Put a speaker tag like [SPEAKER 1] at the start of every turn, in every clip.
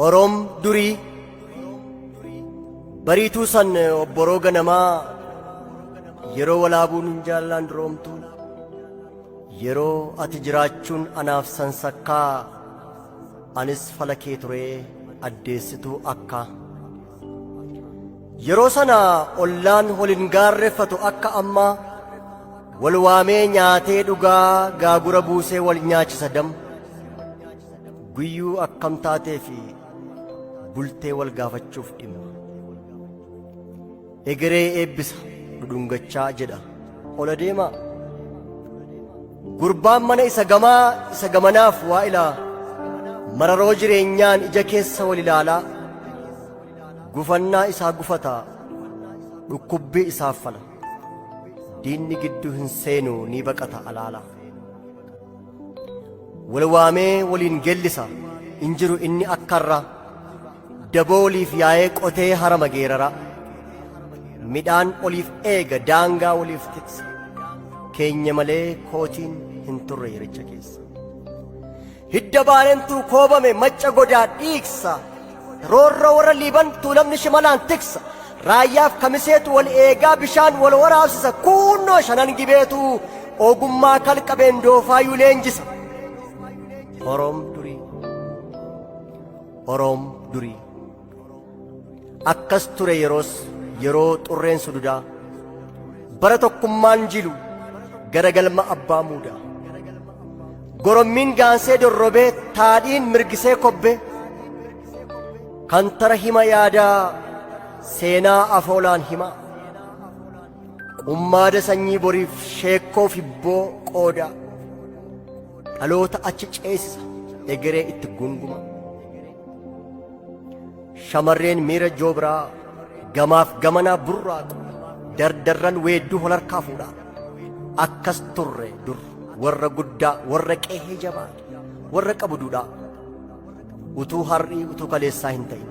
[SPEAKER 1] Oroom durii bariituu san obboroo ganamaa yeroo walaabuun jaallaan duroomtuun yeroo ati jiraachuun anaaf sansakkaa anis fala kee turee addeessituu akka yeroo sana ollaan wal hin gaarreeffatu akka ammaa wal waamee nyaatee dhugaa gaagura buusee wal nyaachisa dam guyyuu akkam taatee fi bultee wal gaafachuuf dhimma. Egeree eebbisa dhudhungachaa jedha ola deemaa. Gurbaan mana isa gamaa isa gamanaaf waa ilaa mararoo jireenyaan ija keessa wal ilaalaa gufannaa isaa gufataa dhukkubbii isaaf fala diinni gidduu hin seenu ni baqata alaala. Wal waamee waliin gellisa in jiru inni akkarra daboo waliif yaa'ee qotee harama geerara midhaan oliif eega daangaa waliif tiksa keenya malee kootiin hin turre yericha keessa. Hidda baarentuu koobame macca godaa dhiigsa roorroo warra liiban tuulamni shimalaan tiksa raayyaaf kamiseetu wal eegaa bishaan wal waraabsisa kuunnoo shanan gibeetu ogummaa kalqabeen doofaayyuu leenjisa. Oroom durii Oroom durii akkas ture yeroos yeroo xurreen sududaa bara tokkummaan jilu gara galma abbaa muudaa. Gorommiin gaansee dorrobee taadhiin mirgisee kobbee kan tara hima yaadaa seenaa afoolaan himaa qummaada sanyii boriif sheekkoo fibboo qoodaa dhaloota achi ceesisa egeree itti gunguma. Shamarreen miira joobiraa gamaaf gamanaa burraaqu dardarran weedduu holarkaa fuudhaa akkas turre dur warra guddaa warra qe'ee jabaa warra qabu duudhaa utuu har'ii utuu kaleessaa hin ta'in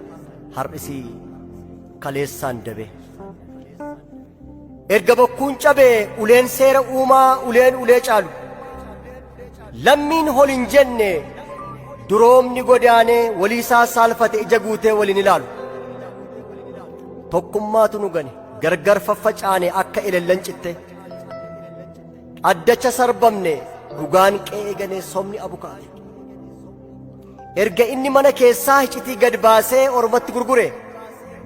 [SPEAKER 1] har'isii kaleessaan dabe. Erga bokkuun cabee uleen seera uumaa uleen ulee caalu lammiin hol hin jenne duroomni godaanee waliisaa saalfate ija guutee waliin ilaalu. Tokkummaatu nu gane gargar faffacaane akka elellan citte addacha sarbamne dhugaan qe'ee ganee sobni abukaate. Erga inni mana keessaa hicitii gad baasee ormatti gurgure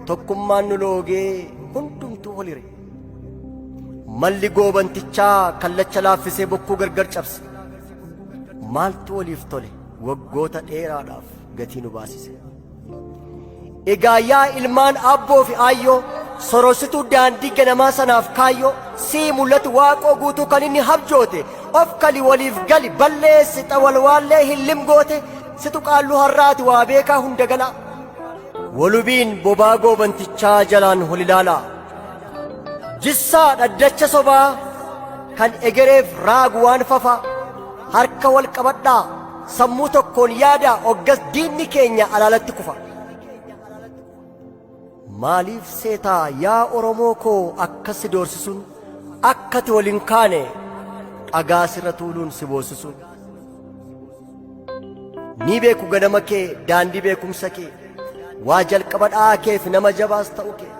[SPEAKER 1] tokkummaan nu loogee hundumtuu holire. Malli goobantichaa kallacha laaffisee bokkuu gargar cabse. Maaltu waliif tole waggoota dheeraadhaaf gatii nu baasise. Egaa yaa ilmaan abboo fi aayyoo sororsituu daandii ganamaa sanaaf kaayyoo sii mul'atu waaqoo guutuu kan inni habjoote of kali waliif gali balleessi xawalwaallee hin limgoote situ qaalluu har'aati waa beekaa hunda galaa. Walubiin bobaa goobantichaa jalaan hol ilaalaa. Jissaa dhaddacha sobaa kan egereef raagu waan fafa harka wal qabadhaa sammuu tokkoon yaadaa oggas diinni keenya alaalatti kufa. Maaliif seetaa yaa Oromoo koo akkas si doorsisuun akkati wal hin kaane dhagaa sirra tuuluun si boossisuun. Ni beeku ganama kee daandii beekumsa kee waa jalqaba dha'aa keef nama jabaas ta'u kee.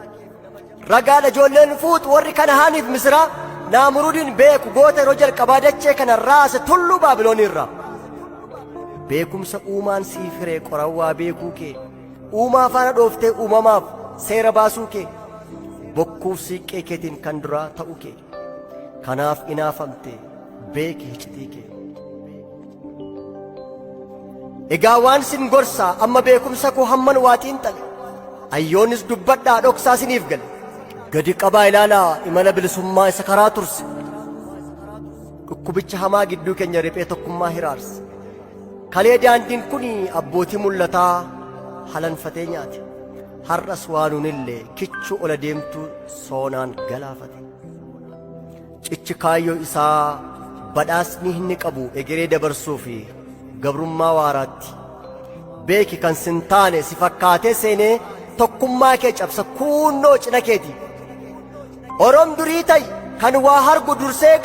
[SPEAKER 1] Ragaadha ijoolleen fuuxu warri Kanahaaniif Misiraa Naamuruudiin beeku goota yeroo jalqabaa dachee kana raase tulluu Baabilooniirraa. Beekumsa uumaan siif hiree qorawwaa beekuu kee uumaa faana dhooftee uumamaaf seera baasuu kee bokkuuf siiqqee keetiin kan duraa ta'uu kee kanaaf inaafamte beeki hicitii kee. Egaa waan sin gorsaa amma beekumsa koo hamman waa xiinxale ayyoonnis dubbadhaa dhoksaa siniif gale gadi qabaa ilaalaa imala bilisummaa isa karaa turse dhukkubicha hamaa gidduu keenya riphee tokkummaa hiraarse kalee daandiin kun abbootii mul'ataa halanfatee nyaate har'as waanuunillee kichuu ola deemtuu soonaan galaafate. Cichi kaayyoo isaa badhaasni inni qabu egeree dabarsuu fi gabrummaa waaraatti. Beeki kan sin taane si fakkaatee seenee tokkummaa kee cabsa kuunnoo cina keeti. Oroom durii ta'i kan waa hargu dursee.